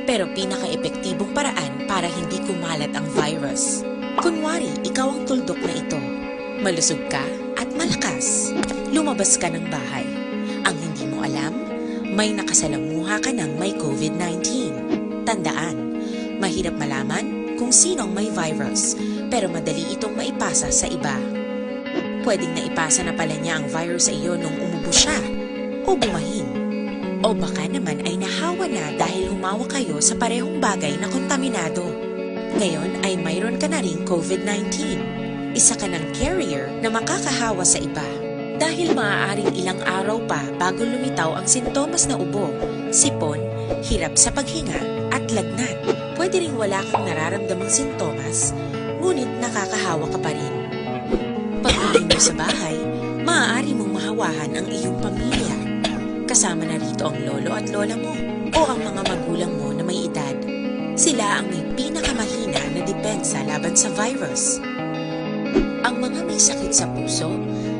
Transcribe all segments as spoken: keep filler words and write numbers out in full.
Pero pinaka-epektibong paraan para hindi kumalat ang virus. Kunwari, ikaw ang tuldok na ito. Malusog ka at malakas. Lumabas ka ng bahay. Ang hindi mo alam, may nakasalamuha ka ng may COVID nineteen. Tandaan, mahirap malaman kung sino ang may virus, pero madali itong maipasa sa iba. Pwedeng naipasa na pala niya ang virus sa iyo nung umubo siya o bumahin. O baka naman ay nahawa na dahil humawa kayo sa parehong bagay na kontaminado. Ngayon ay mayroon ka na ring COVID nineteen. Isa ka ng carrier na makakahawa sa iba. Dahil maaaring ilang araw pa bago lumitaw ang sintomas na ubo, sipon, hirap sa paghinga, at lagnat. Pwede ring wala kang nararamdamang sintomas, ngunit nakakahawa ka pa rin. Pag-uwi mo sa bahay, maaari mong mahawahan ang iyong pamilya. Kasama na rito ang lolo at lola mo o ang mga magulang mo na may edad. Sila ang may pinakamahina na depensa laban sa virus. Ang mga may sakit sa puso,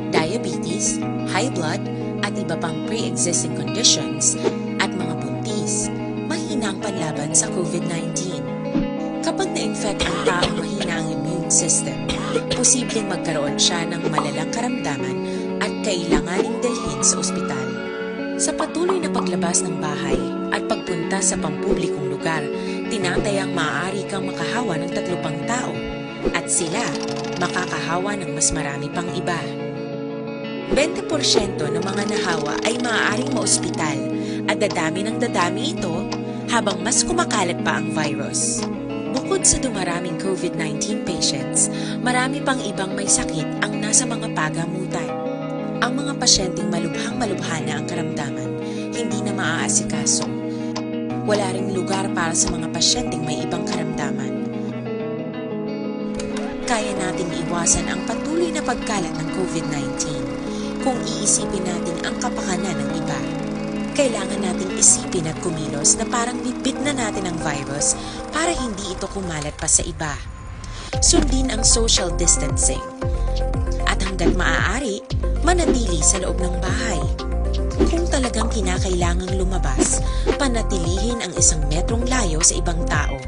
diabetes, high blood, at iba pang pre-existing conditions, at mga buntis, mahina ang panlaban sa COVID nineteen. Kapag na-infect ang taong mahina ang immune system, posibleng magkaroon siya ng malalang karamdaman at kailanganing dalhin sa ospital. Sa patuloy na paglabas ng bahay at pagpunta sa pampublikong lugar, tinatayang maaari kang makahawa ng tatlo pang tao at sila makakahawa ng mas marami pang iba. Bente porsyento ng mga nahawa ay maaaring maospital at dadami ng dadami ito habang mas kumakalat pa ang virus. Bukod sa dumaraming COVID nineteen patients, marami pang ibang may sakit ang nasa mga pagamutan. Ang mga pasyenteng malubhang-malubha na ang karamdaman, hindi na maaasikaso. Wala ring lugar para sa mga pasyenteng may ibang karamdaman. Kaya nating iwasan ang patuloy na pagkalat ng COVID nineteen kung iisipin natin ang kapakanan ng iba. Kailangan nating isipin at kumilos na parang bitbit na natin ang virus para hindi ito kumalat pa sa iba. Sundin ang social distancing. At hanggat maaari, manatili sa loob ng bahay. Kung talagang kinakailangang lumabas, panatilihin ang isang metrong layo sa ibang tao.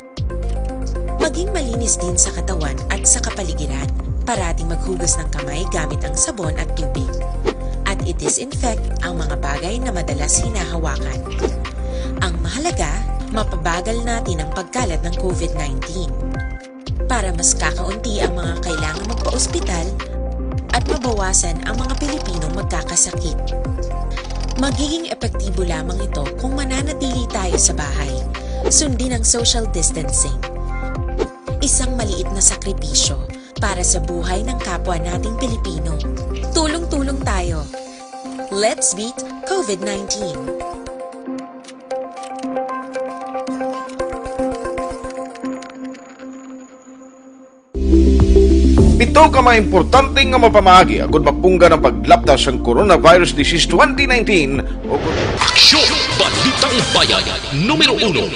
Maging malinis din sa katawan at sa kapaligiran. Parating maghugas ng kamay gamit ang sabon at tubig. At i-disinfect ang mga bagay na madalas hinahawakan. Ang mahalaga, mapabagal natin ang pagkalat ng COVID nineteen. Para mas kakaunti ang mga kailangan magpa-ospital at mabawasan ang mga Pilipinong magkakasakit. Magiging epektibo lamang ito kung mananatili tayo sa bahay. Sundin ang social distancing. Isang maliit na sakripisyo para sa buhay ng kapwa nating Pilipino. Tulong-tulong tayo. Let's beat COVID nineteen. Pito ka mga importante nga mapamaagi agud mapunggan ang paglapta sang coronavirus disease twenty nineteen o Aksyon! Balitang Bayan, numero uno.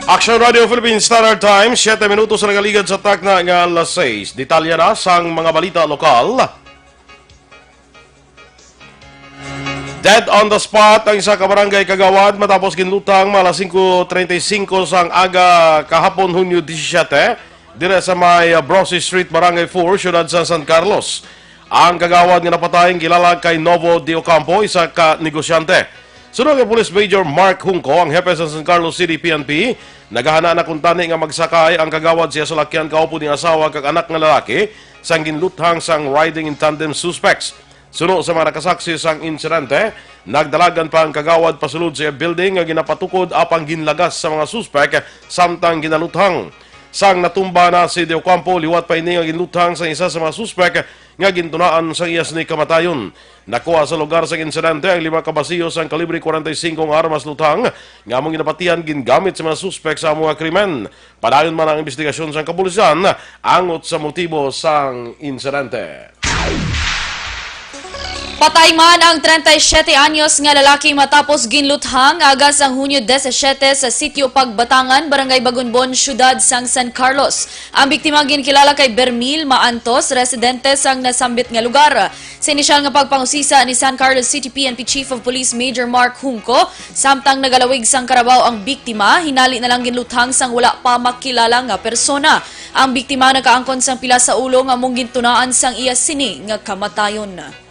Action Radio Philippine Standard Time, siyete minutos na nagaligad sa takna nga alas sais. Detalye na sang mga balita lokal. Dead on the spot ang isa ka barangay kagawad matapos ginlutang mga alas singko treinta y cinco sang aga kahapon, Hunyo disisiete, dire sa may Brosi Street, Barangay four, siyudad sa San Carlos. Ang kagawad nga napatay ang kilala kay Novo de Ocampo, isa ka negosyante. Suno kay Police Major Mark Junco, ang hepe sa San Carlos City P N P, nagahana na kuntani nga magsakay ang kagawad sa iya salakyan kaupod ning asawa kag anak nga lalaki sang ginluthang sang riding in tandem suspects. Suno sa mga nakasaksi sang insidente, nagdalagan pa ang kagawad pasulod sa iya building nga ginapatukod apang ginlagas sa mga suspek samtang ginaluthang. Sang natumba na si De Ocampo, liwat pa ini nga ginluthang sang isa sa mga suspek nga gintunaan sang iya sini kamatayon. Nakuha sa lugar sang insidente ang lima ka basiyo sang kalibre kwarenta y singko nga armas luthang nga among ginapatihan gingamit sa mga suspek sa amo nga krimen. Padayon man ang imbestigasyon sang kapulisan angot sa motibo sang insidente. Patay man ang treinta y siete anyos nga lalaki matapos ginluthang aga sang Hunyo disisiete sa Sitio Pagbatangan, Barangay Bagunbon, Siyudad sang San Carlos. Ang biktima ginkilala kay Bermil Maantos, residente sang nasambit nga lugar. Sa inisyal nga pagpangusisa ni San Carlos City P N P Chief of Police Major Mark Junco, samtang nagalawig sang karabaw ang biktima, hinali na lang ginluthang sang wala pa makilala nga persona. Ang biktima nakaangkon sang pilas sa ulo nga among gintunaan sang iya sini nga kamatayon.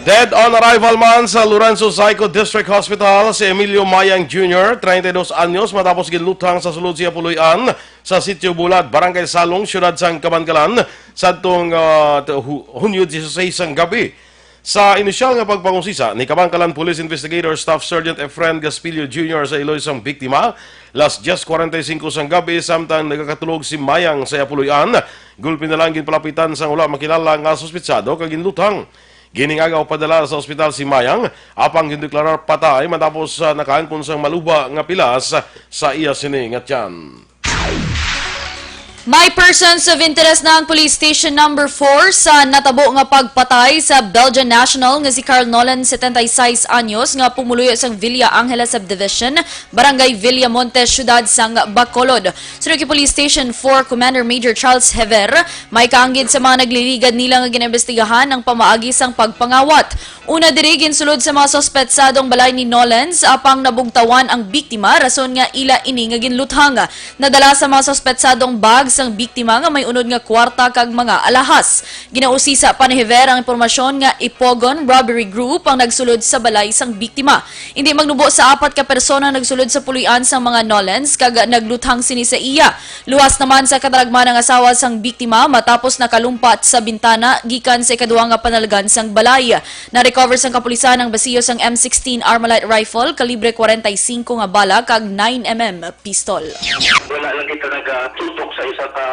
Dead on arrival man sa Lorenzo Zayco District Hospital si Emilio Mayang Junior, treinta y dos anyos, matapos ginluthang sa sulod siya puloy-an sa Sitio Bulad, Barangay Salong, Siyudad sang Kabankalan, sadtong, ah, Hu-, Hunyo dieciséis sang gabi. Sa inisyal nga pagpangusisa ni Kabankalan Police Investigator Staff Sergeant Efren Gaspilio Junior sa iloy sang biktima, las diez cuarenta y cinco sang gabi, samtang nagakatulog si Mayang sa iya puloy-an, gulpi na lang ginpalapitan sang wala makilala nga suspitsado kag ginluthang. Gining aga padala sa ospital si Mayang, apang gindeklarar patay matapos, ah, nakaangkon sang maluba nga pilas sa iya sini nga tiyan. May persons of interest na ang Police Station Number four sa natabo nga pagpatay sa Belgian national nga si Carl Nolan, setenta y seis anyos, nga pumuluyo sang Villa Angela Subdivision, Barangay Villamonte, Siyudad sang Bacolod. Suno kay Police Station four Commander Major Charles Hever, may kaanggid sa mga nagliligad nila nga ginaimbestigahan ang pamaagi sang pagpangawat. Una diri, ginsulod sa mga suspetsadong balay ni Nolens, apang nabugtawan ang biktima, rason nga ila ini nga ginluthang. Nadala sa mga suspetsadong bag sang biktima nga may unod nga kwarta kag mga alahas. Ginausisa pa ni Hever ang impormasyon nga Ipogon Robbery Group ang nagsulod sa balay sang biktima. Indi magnubo sa apat ka persona nagsulod sa puloy-an sang mga Nolens kag nagluthang sini sa iya. Luwas naman sa katalagman ang asawa sang biktima matapos nakalumpat sa bintana gikan sa ikaduha nga panalgan sang balay. Na-recover sang kapulisan ang basiyo sang M sixteen Armalite rifle, kalibre kwarenta y singko nga bala kag nine M M pistol. Wala lang kita nagatutok sa isa ka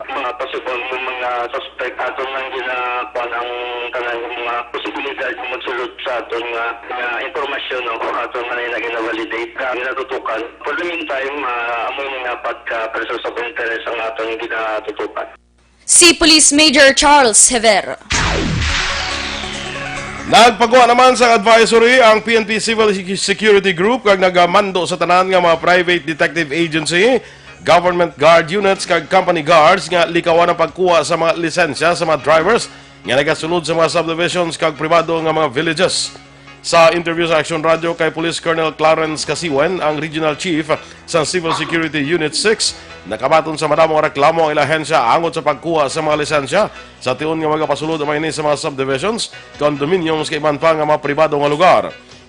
mga possible nga mga suspect. Aton lang ginakuan ang tanan nga mga posibilidad nga magsulod sa aton nga, nga impormasyon, no? Aton man na gina-validate, ah, ginatutukan. For the meantime, ah, amo nga apat ka persons of interest ang aton ginatutukan. Si Police Major Charles Hever. Nagpagwa naman sang advisory ang P N P Civil Sec-, Security Group kag nagamando sa tanan nga mga private detective agency, government guard units kag company guards nga likawan ang pagkuha sa mga lisensya sa mga drivers nga nagasulod sa mga subdivisions kag pribado nga mga villages. Sa interview sa Action Radio kay Police Colonel Clarence Casiwen, ang Regional Chief sa Civil Security Unit six, nakabaton sa madamo nga reklamo ang ila ahensya angot sa pagkuha sa mga lisensya. Sa tion nga magapasulod man ini sa mga subdivisions, condominiums kag iban pa nga mga pribado nga lugar.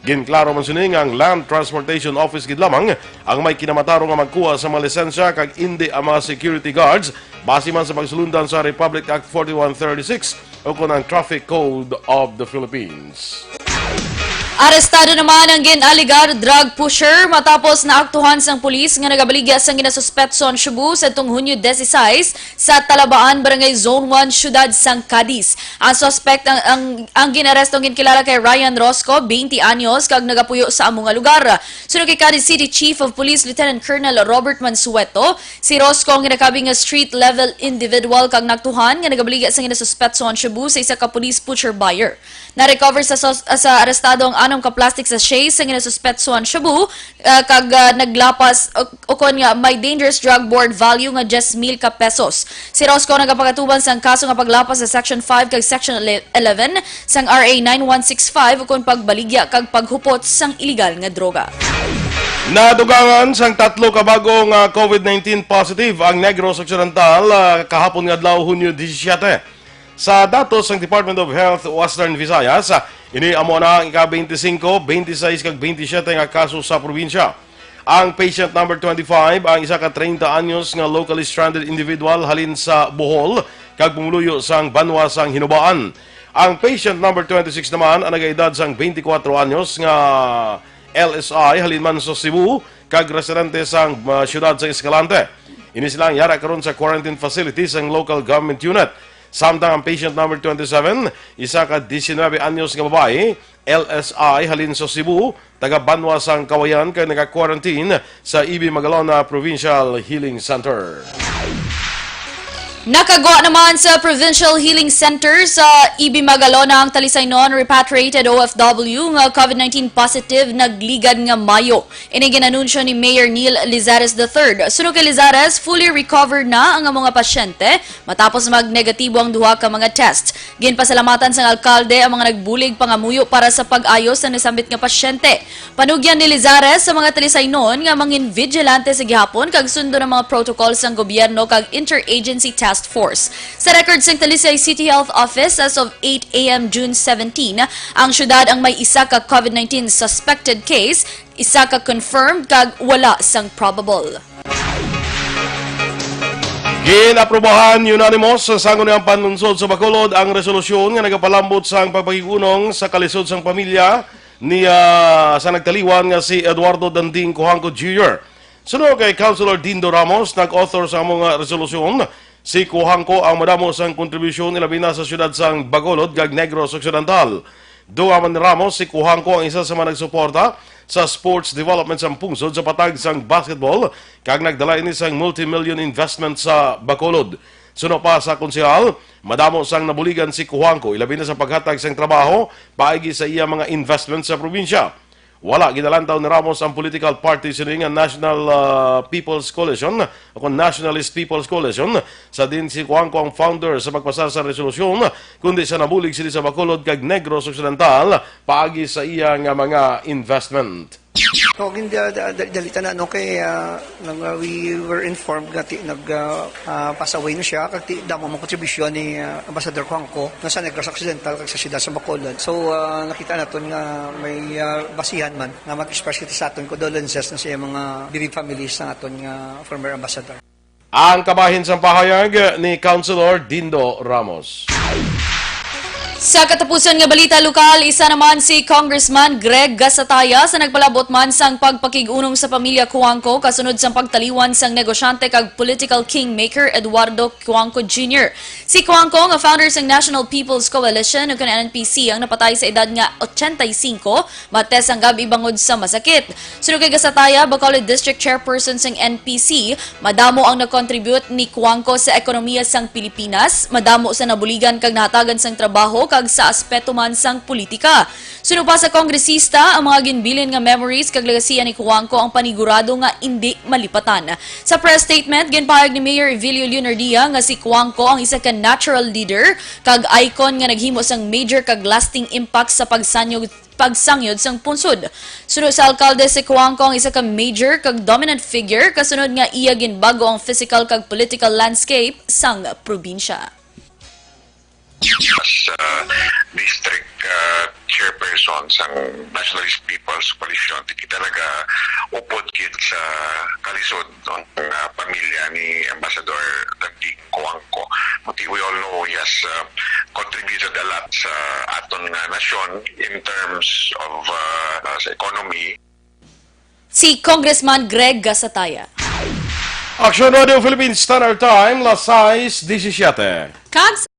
Ginklaro man sini nga ang Land Transportation Office gid lamang ang may kinamatarong nga magkuha sa mga lisensya kag indi ang mga security guards, base man sa pagsulundan sa Republic Act forty-one thirty-six ukon ang Traffic Code of the Philippines. Arestado naman ang gin-alegar drug pusher matapos naaktuhan sang pulis nga nagabaligya sang ginasuspetso ang shabu sadtong Hunyo dieciséis sa Talabaan, Barangay Zone one, Siyudad sang Cadiz. Ang suspect ang, ang, ang gin-aresto ang ginkilala kay Ryan Rosco, twenty anyos, kag nagapuyo sa amo nga lugar. Suno kay Cadiz City Chief of Police Lieutenant Colonel Robert Mansueto, si Rosco ang ginakabig nga street-level individual kag naaktuhan nga nagabaligya sang ginasuspetso ang shabu sa isa ka police pusher buyer. Na-recover sa sos-, sa arestado ang anom ka plastic sachet sa ginasuspetso ang shabu, ah, kag, ah, naglapas, uk-, ukon nga may dangerous drug board value nga diyes mil ka pesos. Si Rosco nagapakatubang sang kaso nga paglapas sa Section five kag Section ele-, eleven sang R A nine one six five ukon pagbaligya kag paghupot sang iligal nga droga. Nadugangan sang tatlo ka bag-o nga COVID nineteen positive ang Negros Occidental, ah, kahapon nga adlaw, Hunyo disisiete. Sa datos sang Department of Health Western Visayas, ah, ini amo na ang ika-twenty-five, twenty-six kag twenty-seven nga kaso sa probinsya. Ang patient number twenty-five, ang isa ka treinta anyos nga locally stranded individual halin sa Bohol, kag pumuluyo sang banwa sang Hinubaan. Ang patient number twenty-six naman, ang nagaedad sang twenty-four anyos nga L S I halin man sa Cebu, kag residente sang, ah, siyudad sa Escalante. Ini sila ang yara karon sa quarantine facility sang local government unit. Samtang ang patient number twenty-seven, isa ka diecinuebe anyos nga babayi, L S I halin sa Cebu, taga banwa sang Kawayan, kay naga-quarantine sa E B Magalona Provincial Healing Center. Nakagwa naman sa Provincial Healing Center sa E B Magalona ang talisaynon repatriated O F W nga COVID nineteen positive nagligad nga Mayo. Ini ginanunsyo ni Mayor Neil Lizares the third. Suno kay Lizares, fully recovered na ang mga pasyente matapos magnegatibo ang duha ka mga test. Ginpasalamatan sang alkalde ang mga nagbulig pangamuyo para sa pag-ayo sa nasambit nga pasyente. Panugyan ni Lizares sa mga talisaynon nga mangin vigilante sa gihapon kag sundon ang mga protocol sang gobyerno kag interagency task force. Sa record sang Talisay City Health Office, as of eight a m June seventeen, ang syudad ang may isa ka COVID nineteen suspected case, isa ka confirmed kag wala sang probable. Gin-aprubahan unanimous sa Sangguniang Panlungsod sa Bacolod ang resolusyon nga nagapalambot sang pagpakig-unong sa kalisod sang pamilya ni, ah, sa nagtaliwan nga si Eduardo Danding Cojuangco Junior. Suno kay Councilor Dindo Ramos, nag-author sa amo nga resolusyon si Cojuangco ang madamo sang kontribusyon, ilabi na sa siyudad sang Bacolod kag Negros Occidental. Dungaman ni Ramos, si Cojuangco ang isa sa mga nagsuporta sa sports development sang pungsod sa patag sang basketball, kag nagdala ini sang multi-million investment sa Bacolod. Suno pa sa konsehal, madamo sang nabuligan si Cojuangco, ilabi na sa paghatag sang trabaho paagi sa iya mga investment sa probinsya. Wala ginalantaw ni Ramos ang political party sini nga National, ah, People's Coalition o kon Nationalist People's Coalition, sa diin si Cojuangco ang founder sa pagpasar sa resolusyon, kundi sa nabulig sini sa Bacolod kag Negros Occidental paagi sa iya nga mga investment. So, gin-, da-, da-, da-, dalita na, no, kay, ah, nag, ah, we were informed nga ti-, nag, ah, ah, pass away na siya, kag ti-, damo ang kontribusyon ni, ah, Ambassador Cojuangco, no, sa Negros Occidental kag sa siyudad sa Bacolod. So, ah, nakita naton nga may, ah, basihan man nga mag-express kita sa aton condolences, no, sa iyang mga bereaved families sa aton nga former ambassador. Ang kabahin sang pahayag ni Councilor Dindo Ramos. Sa katapusan nga balita lokal, isa naman si Congressman Greg Gasataya sa nagpalabot man sang pagpakig-unong sa pamilya Cojuangco kasunod sang pagtaliwan sang negosyante kag political kingmaker Eduardo Cojuangco Junior. Si Cojuangco, nga founder sang National People's Coalition o kon N P C, ang napatay sa edad nga ochenta y cinco, Martes sang gab-i bangod sa masakit. Suno kay Gasataya, Bacolod District Chairperson sang N P C, madamo ang nag-contribute ni Cojuangco sa ekonomiya sang Pilipinas, madamo sa nabuligan kag nahatagan sang trabaho kag sa aspeto man sang politika. Suno pa sa kongresista, ang mga ginbilin nga memories kag legasiya ni Cojuangco ang panigurado nga indi malipatan. Sa press statement, ginpahayag ni Mayor Evilio Leonardia nga si Cojuangco ang isa ka natural leader kag icon nga naghimo sang major kag lasting impact sa pagsanyog pagsangyod sang pungsod. Suno sa alkalde, si Cojuangco ang isa ka major kag dominant figure kasunod nga iya ginbag-o ang physical kag political landscape sang probinsya. As, uh, district, uh, chairperson sang Nationalist People's Coalition, kita nagaupod gid sa kalisod, no, nga pamilya ni Ambassador Dagdig Cojuangco. But we all know he has, uh, contributed a lot sa aton nga nasyon in terms of, uh, uh, sa economy. Si Congressman Greg Gasataya. Action Radio Philippines Standard Time, las sais diecisiete. Kag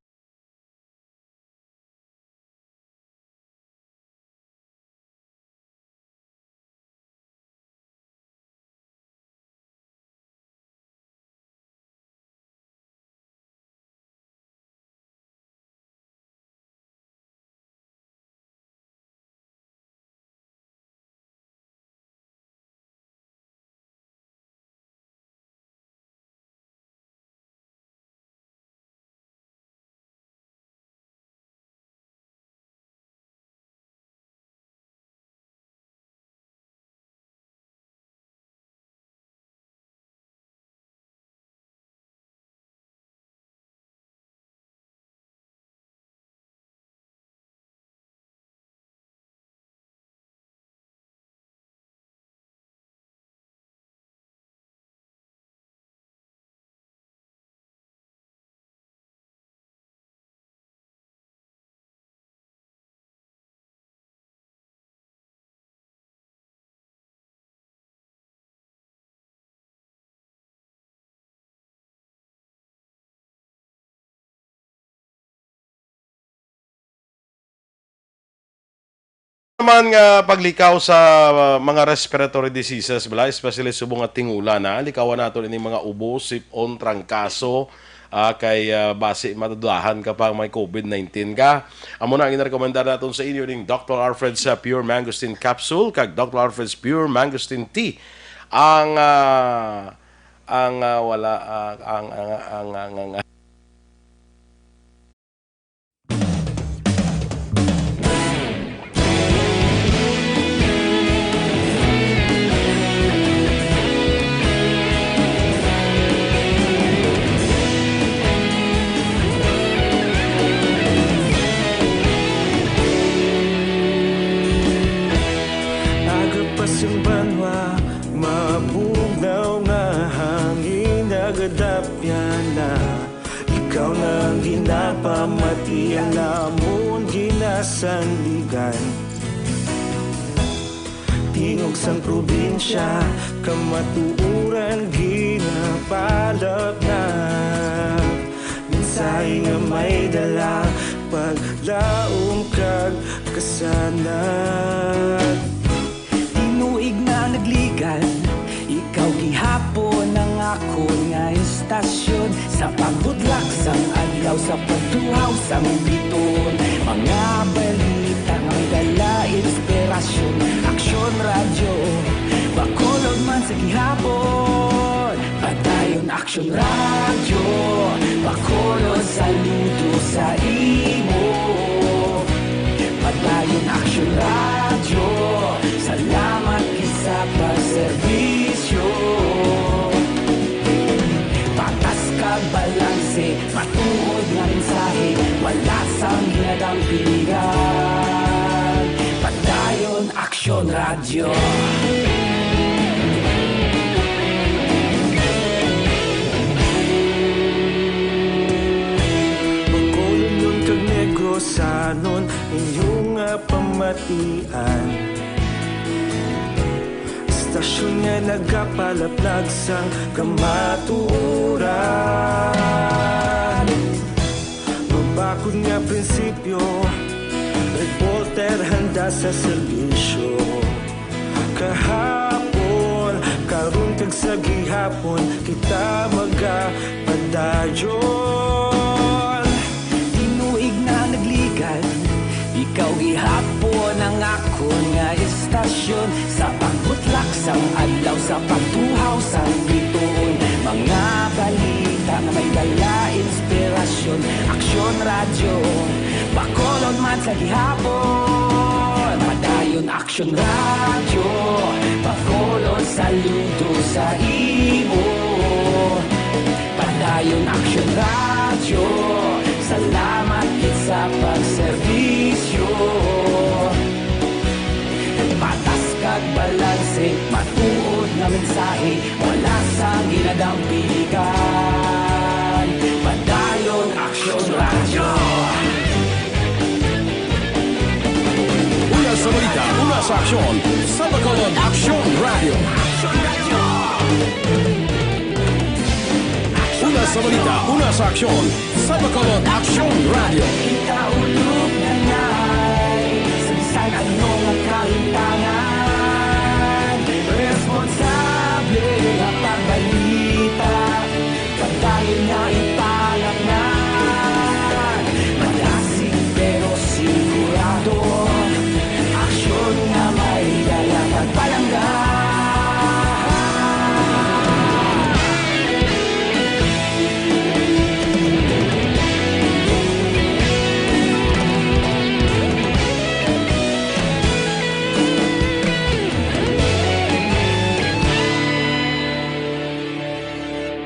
Naman nga paglikaw sa, uh, mga respiratory diseases, bala, especially subong nga tingulan, ha? Likawan nato ini mga ubo, sip-on, trangkaso, Ah, kay, ah, basi madudahan ka pa may covid nineteen ka. Amo na ang ginarekomendar naton sa inyo ning Doctor Alfred's, ah, Pure Mangosteen Capsule kag Doctor Alfred's Pure Mangosteen Tea. Ang, ah, ang, ah, wala, ah, ang, ang, ang, ang, ang, ang, Aga pa sing banwa, mabugnaw nga hangin nagadapyan na. Ikaw na ang ginapamati, ang amon ginasandigan. Tingog sang probinsya, kamatuoran ginapalapnag. Mensahe nga may dala, paglaom kag kasanag. Tinuig na nagligan, ikaw gihapon ang akon nga istasyon. Sa pagbudlak sang adlaw, sa pagtuhaw sang bituon, mga balita nga may dala inspirasyon. Aksyon Radyo, Bacolod man sa gihapon. Padayon Aksyon Radyo, Bacolod, saludo sa imo. Padayon Aksyon Radyo, salamat gid sa pagserbisyo. Patas kag balanse, matuod nga mensahe, wala sang ginadampigan. Padayon Aksyon Radyo. Bacolodnon kag Negrosanon, inyo nga pamatian. Istasyon nga nagapalaplag sang kamatuoran. Mabakod nga prinsipyo, reporter handa sa serbisyo. Kahapon, karon kag sa gihapon, kita magapadayon. Tinuig na nagligan, ikaw gihapon ang akon nga istasyon. Sa pagbutlak sang adlaw, sa pagtuhaw sang bituon, mga balita nga may dala inspirasyon. Aksyon Radyo, Bacolod man sa gihapon. Padayon Aksyon Radyo, Bacolod, saludo sa imo. Padayon Aksyon Radyo, salamat gid sa pagserbisyo. Patas kag balanse, matuod nga mensahe, wala sang ginadampigan. Padayon Aksyon Radyo. Una sa balita, una sa aksyon, sa Bacolod Aksyon Radyo. Una sa balita, una sa aksyon, sa Bacolod Aksyon Radyo. Kita ulog na ngay, sa bisan ano nga kalimtangan, responsable nga pagbalita. Padayon nga ipalapngan, madasig pero sigurado, aksyon nga may dala pagpalangga.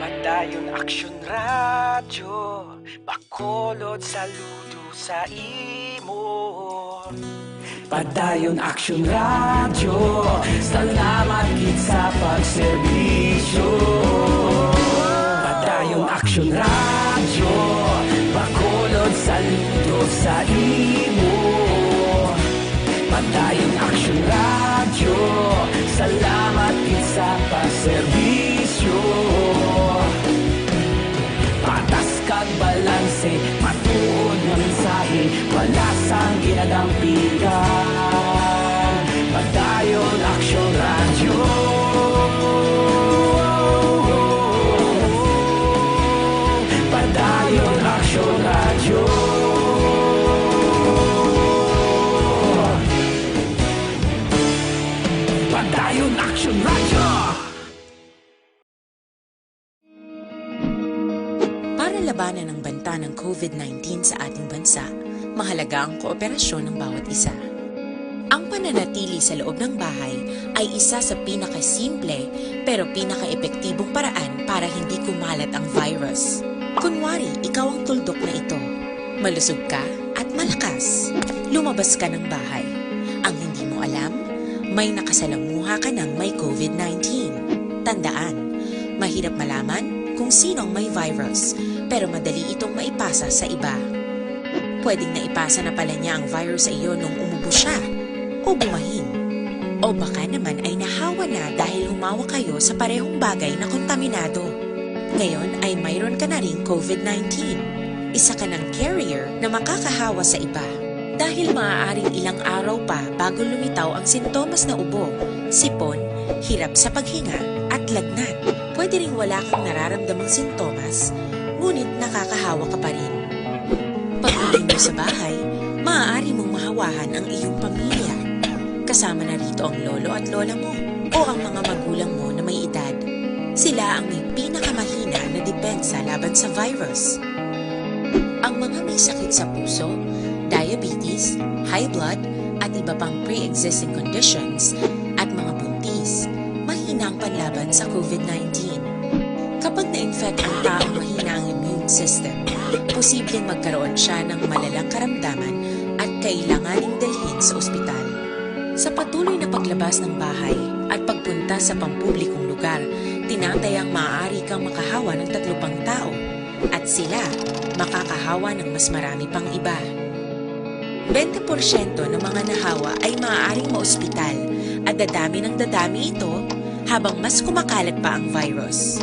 Padayon Aksyon Radyo, Bacolod, saludo sa imo. Padayon Aksyon Radyo, salamat gid sa pagserbisyo. Padayon Aksyon Radyo, Bacolod, saludo sa imo. Padayon Aksyon Radyo, salamat gid sa pagserbisyo. Patas kag balanse, matuod nga mensahe, wala sang ginadampigan. Padayon Aksyon Radyo. Padayon COVID nineteen sa ating bansa, mahalaga ang kooperasyon ng bawat isa. Ang pananatili sa loob ng bahay ay isa sa pinakasimple pero pinakaepektibong paraan para hindi kumalat ang virus. Kunwari, ikaw ang tuldok na ito. Malusog ka at malakas. Lumabas ka ng bahay. Ang hindi mo alam, may nakasalamuha ka ng may COVID nineteen. Tandaan, mahirap malaman kung sino ang may virus, pero madali itong maipasa sa iba. Pwedeng naipasa na pala niya ang virus sa iyo nung umubo siya, o bumahin. O baka naman ay nahawa na dahil humawa kayo sa parehong bagay na kontaminado. Ngayon ay mayroon ka na ring COVID nineteen. Isa ka ng carrier na makakahawa sa iba. Dahil maaaring ilang araw pa bago lumitaw ang sintomas na ubo, sipon, hirap sa paghinga, at lagnat. Pwede ring wala kang nararamdamang sintomas, ngunit nakakahawa ka pa rin. Pag-uwi mo sa bahay, maaari mong mahawahan ang iyong pamilya. Kasama na rito ang lolo at lola mo o ang mga magulang mo na may edad. Sila ang may pinakamahina na depensa laban sa virus. Ang mga may sakit sa puso, diabetes, high blood, at iba pang pre-existing conditions, at mga buntis, mahina ang panlaban sa COVID nineteen. Kapag na-infect ang taong mahina ang immune system, posibleng magkaroon siya ng malalang karamdaman at kailanganing dalhin sa ospital. Sa patuloy na paglabas ng bahay at pagpunta sa pampublikong lugar, tinatayang maaari kang makahawa ng tatlo pang tao, at sila makakahawa ng mas marami pang iba. Bente porsyento ng mga nahawa ay maaaring maospital, at dadami ng dadami ito habang mas kumakalat pa ang virus.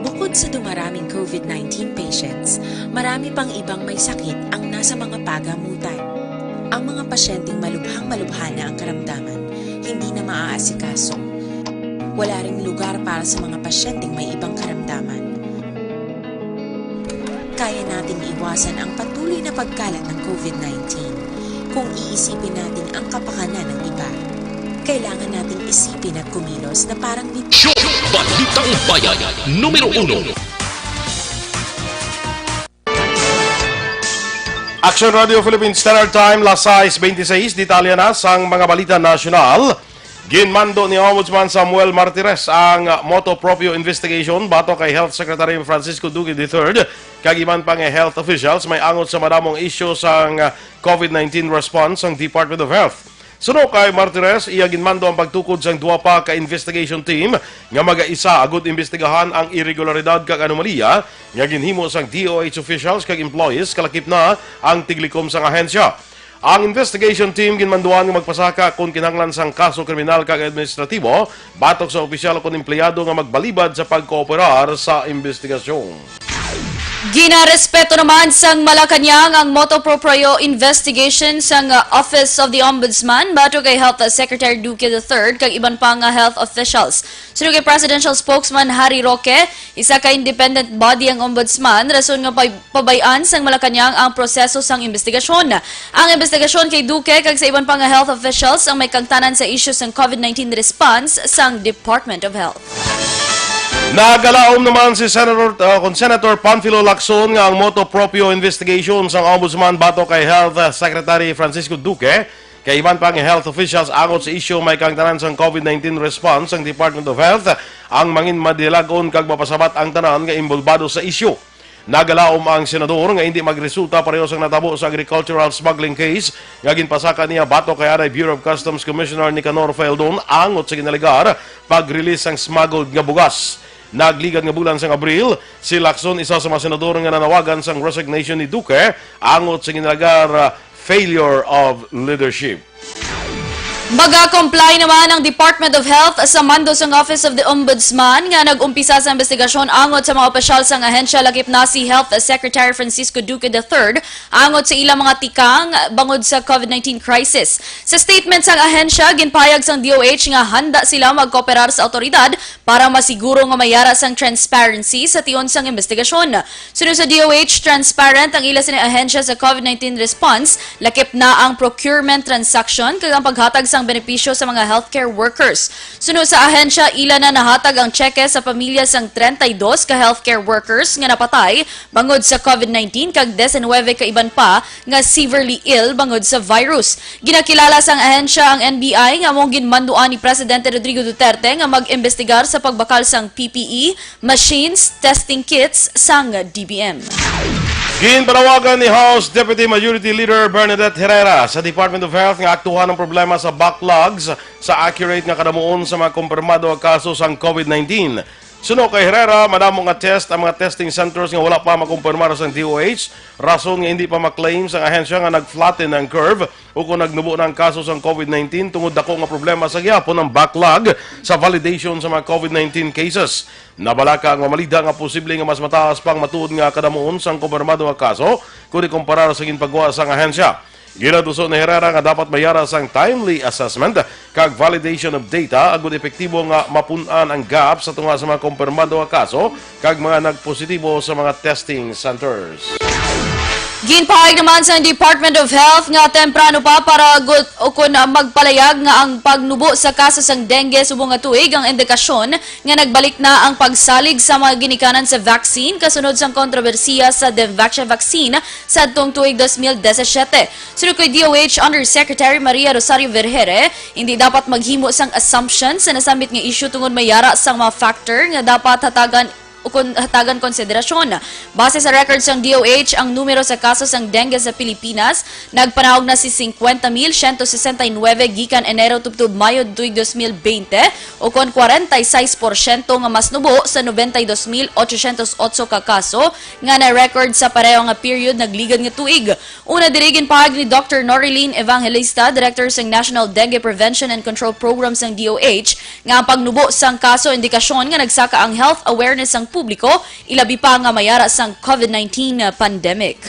Bukod sa dumaraming COVID nineteen patients, marami pang ibang may sakit ang nasa mga pagamutan. Ang mga pasyenteng malubhang-malubha na ang karamdaman, hindi na maaasikaso. Wala ring lugar para sa mga pasyenteng may ibang karamdaman. Kaya nating iwasan ang patuloy na pagkalat ng COVID nineteen kung iisipin natin ang kapakanan ng iba. Kailangan nating isipin at kumilos na parang nit- Show! Balitang Bayan, numero uno. Action Radio Philippine Standard Time, las sais bente seis. Detalye na sang mga balita nasyonal. Ginmando ni Ombudsman Samuel Martires ang motu proprio investigation batok kay Health Secretary Francisco Duque the third kag iban pa nga health officials may angot sa madamong isyu sang COVID nineteen response sang Department of Health. Suno kay Martires, iya ginmando ang pagtukod sang duha pa ka investigation team nga magaisa agud imbestigahan ang iregularidad kag anomalya nga ginhimo sang D O H officials kag employees, kalakip na ang tiglikom sang ahensya. Ang investigation team ginmanduan nga magpasaka kon kinahanglan sang kaso kriminal kag administratibo batok sa opisyal kon empleyado nga magbalibad sa pagkooperar sa imbestigasyon. Ginarespeto naman sang Malacañang ang motu proprio investigation sang, uh, Office of the Ombudsman batok kay Health Secretary Duque the third kag iban pa nga health officials. Suno kay Presidential Spokesman Harry Roque, isa ka independent body ang Ombudsman, rason nga pay-, pabay-an sang Malacañang ang proseso sang imbestigasyon. Ang imbestigasyon kay Duque kag sa iban pa nga health officials ang may kaangtanan sa isyu sang COVID nineteen response sang Department of Health. Nagalaom naman si Senator, uh, kon Senator Panfilo Lacson nga ang motu proprio investigation sang Ombudsman batok kay Health, uh, Secretary Francisco Duque kay iban pa nga health officials angot sa isyu may kaangtanan sang COVID nineteen response sang Department of Health ang mangin madilag-on kag mapasabat ang tanan nga inbolbado sa isyu. Nagalaom ang senador nga indi magresulta pareho sang natabo sa agricultural smuggling case nga ginpasaka niya batok kay anay Bureau of Customs Commissioner Nicanor Faeldon angot sa ginalegar pag-release sang smuggled nga bugas. Nagligad nga bulan sang Abril, si Lacson isa sa mga senador nga nanawagan sang resignation ni Duque angot sa ginalegar, ah, failure of leadership. Maga-comply naman ang Department of Health sa mando sang Office of the Ombudsman nga nag-umpisa sa investigasyon angot sa mga opisyal sang ahensya, lakip na si Health Secretary Francisco Duque the third, angot sa ilang mga tikang bangod sa COVID nineteen crisis. Sa statement sang ahensya, ginpahayag sang D O H nga handa sila magkooperar sa awtoridad para masiguro nga may yara sang transparency sa tion sang investigasyon. Suno sa D O H, transparent ang ila sini ahensya sa COVID nineteen response, lakip na ang procurement transaction kag ang paghatag sang benepisyo sa mga healthcare workers. Suno sa ahensya, ila na nahatag ang tseke sa pamilya sang treinta y dos ka healthcare workers nga napatay bangod sa COVID nineteen kag diecinuebe ka iban pa nga severely ill bangod sa virus. Ginakilala sang ahensya ang N B I nga among ginmanduan ni Presidente Rodrigo Duterte nga mag-imbestigar sa pagbakal sang P P E, machines, testing kits sang D B M. Ginpanawagan ni House Deputy Majority Leader Bernadette Herrera sa Department of Health nga aktuhan ang problema sa backlogs sa accurate nga kadamuon sa mga kumpirmado nga kaso sang COVID nineteen. Suno kay Herrera, madamo nga test ang mga testing centers nga wala pa makumpirmar sang D O H, rason nga hindi pa maklaim sang ahensya nga nag-flatten ang curve o kung nagnubo na ang kaso sang COVID nineteen tungod dako nga problema sa gihapon ang backlog sa validation sa mga COVID nineteen cases. Nabalaka ang mamalida nga posible nga mas mataas pang matuod nga kadamuon sang kumpirmado nga kaso kung ikumparar sa ginpagwa sang ahensya. Ginaduso ni Herrera nga dapat mayara sang timely assessment kag validation of data agud epektibo nga mapun-an ang gap sa tunga sa mga kumpirmado nga kaso kag mga nagpositibo sa mga testing centers. Ginpahayag naman sa Department of Health nga temprano pa para gu-, ukon magpalayag nga ang pagnubo sa kaso sang dengue subong nga tuig ang indikasyon nga nagbalik na ang pagsalig sa mga ginikanan sa vaccine kasunod sang kontrobersiya sa Denvacia vaccine sadtong tuig dos mil disisiete. Suno kay D O H Undersecretary Maria Rosario Vergere, hindi dapat maghimo sang assumption sa nasambit nga issue tungod may yara sang mga factor nga dapat hatagan ukon hatagan konsiderasyon. Base sa record sang D O H, ang numero sa kaso sang dengue sa Pilipinas nagpanaog na sa singkwenta mil siyento sesenta y nuebe gikan Enero tubtob Mayo tuig dos mil bente, ukon kwarenta y seis porsyento nga mas nubo sa nobenta y dos mil ochosyentos otso ka kaso nga na-record sa pareho nga period nagligad nga tuig. Una diri, ginpahayag ni Doctor Norilyn Evangelista, Director sang National Dengue Prevention and Control Program sang D O H, nga ang pagnubo sang kaso indikasyon nga nagsaka ang health awareness sang publiko, ilabi pa nga mayara sang COVID nineteen pandemic.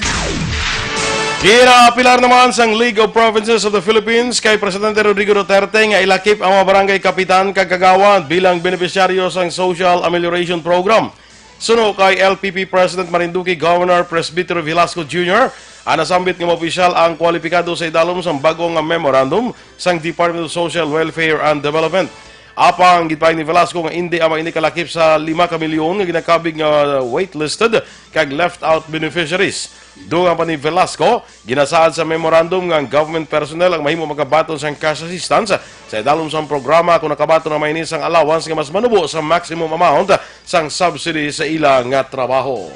Ginaapilar naman sang League of Provinces of the Philippines kay Presidente Rodrigo Duterte nga ilakip ang mga barangay kapitan kag kagawad bilang benepisyaryo sang Social Amelioration Program. Suno kay L P P President Marinduque Governor Presbytero Velasco Junior, ang nasambit nga mga opisyal ang kwalipikado sa idalom sang bag-o nga memorandum sang Department of Social Welfare and Development. Apang ginpahayag ni Velasco nga indi amo ini kalakip sa lima ka milyon nga ginakabig nga waitlisted kag left out beneficiaries. Dugang pa ni Velasco, ginasaad sa memorandum nga ang government personnel ang mahimo makabaton sang cash assistance sa idalom sang programa kung nakabaton na may sang allowance nga mas manubo sa maximum amount sang subsidy sa ila nga trabaho.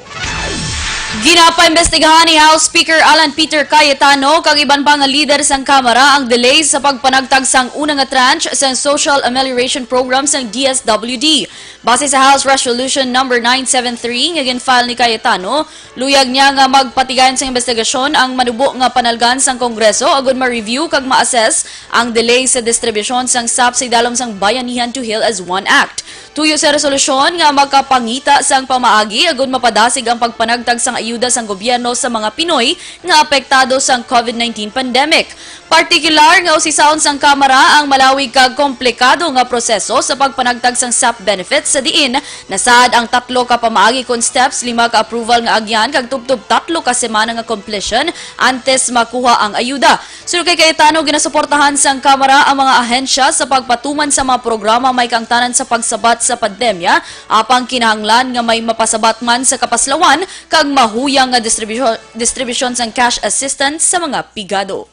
Ginapaimbestigahan ni House Speaker Alan Peter Cayetano kag iban pa nga lider sang Kamara ang delay sa pagpanagtag sang una nga tranche sang Social Amelioration Program sang D S W D. Base sa House Resolution Number nine seven three nga gin-file ni Cayetano, luyag niya nga magpatigayon sang investigasyon ang manubo nga panalgan sang Kongreso agud ma-review kag ma-assess ang delay sa distribusyon sang sap sa idalom sang Bayanihan to Heal as One Act. Tuyo sa resolusyon nga makapangita sang pamaagi agud mapadasig ang pagpanagtag sang ayuda sang gobyerno sa mga Pinoy nga apektado sang COVID nineteen pandemic. Partikular nga usisaon sang Kamara ang malawig kag komplikado nga proseso sa pagpanagtag sang sap benefits sa diin nasaad ang tatlo ka pamaagi kon steps, lima ka approval nga agyan kag tubtob tatlo ka semana nga completion antes makuha ang ayuda. Suno kay Cayetano, ginasuportahan sang Kamara ang mga ahensya sa pagpatuman sa mga programa may kaangtanan sa pagsabat sa pandemya, apang kinahanglan nga may mapasabat man sa kapaslawan kag mahuyang nga distribusyon, distribusyon sang cash assistance sa mga pigado.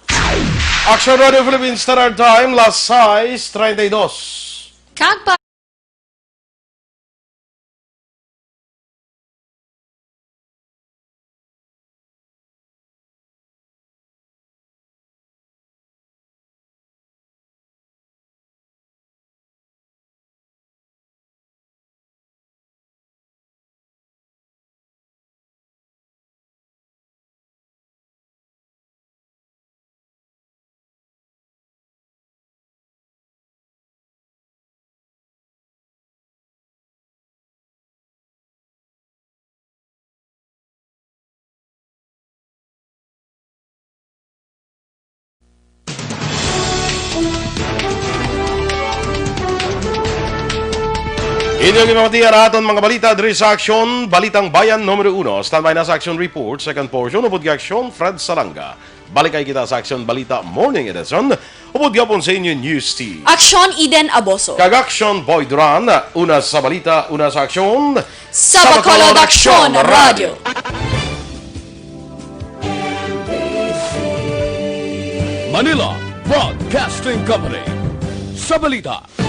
Action Radio Philippines Standard Time, las sais treinta y dos. Kag pa- Inyo ginpamatian ang aton mga balita diri sa Aksyon, Balitang Bayan numero uno. Standby na sa Aksyon Report, second portion, upod kay Aksyon, Fred Salanga. Balik kay kita sa Aksyon Balita Morning Edition. Upod gihapon sa inyo, News Team. Aksyon Eden Aboso. Kag Aksyon Boy Duran, una sa balita, una sa aksyon. Sa Bacolod Aksyon Radio. Manila Broadcasting Company. Sa balita.